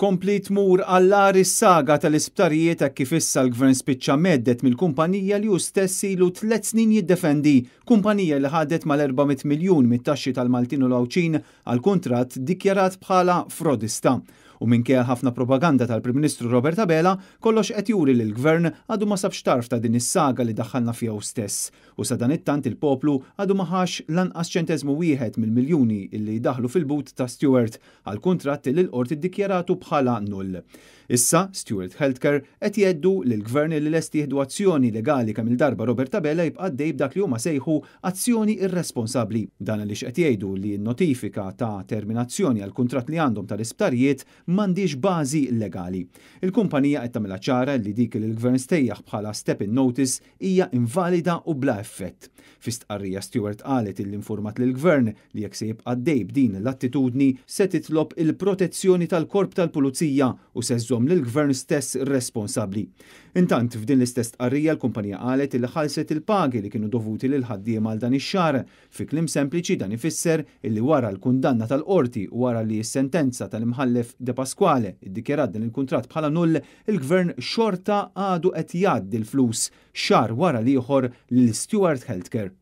Tkompli tmur għall-agħar is-saga tal-isptarijiet hekk kif issa l-Gvern spiċċa mhedded mill-kumpanija li hu stess ilu tliet snin jiddefendi, kumpanija li ħadet mal-400 miljun mit-taxxi tal-Maltin u l-Għawdxin għal kuntratt dikjarat bħala frodista. U minkejja ħafna propaganda tal-Prim Ministru Robert Abela, kollox qed juri li l-Gvern għadu ma sabx tarf ta' din is-saga li daħħalna fiha hu stess. U sadanittant il-poplu għadu ma ħax lanqas ċenteżmu wieħed mill-miljuni li daħlu fil-but ta' Steward għal kuntratt li l-qorti ddikjaratu bħala null. Issa, Steward Healthcare qed jgħeddu lill-Gvern li lesti jieħdu azzjoni legali kemm-il darba Robert Abela jibqa' għaddej b'dak li huma sejħu azzjoni irresponsabbli. Dan għaliex qed jgħidu li n-notifika ta' terminazzjoni għall-kuntratt li għandhom tal-isptarijiet m'għandhiex bażi legali. Il-kumpanija qed tagħmilha ċara li dik li l-Gvern stejjaħ bħala step-in notice hija invalida u bla effett. Fi stqarrija Steward qalet illi informat lill-Gvern li jekk se jibqa' għaddej b'din l-attitudni se titlob il-protezzjoni tal-korp tal-pulizija u se żżomm lill-Gvern stess responsabbli. Intant, f'din l-istess stqarrija l-kumpanija qalet illi ħallset il-pagi li kienu dovuti lil ħaddiema għal dan ix-xahar. Fi kliem sempliċi dan ifisser illi wara l-kundanna tal-qorti u wara li s-sentenza tal-imħallef De Pasquale iddikjarat dan il-kuntratt bħala null, il-Gvern xorta għadu qed jgħaddi l-flus xahar wara l-ieħor lil Steward Healthcare.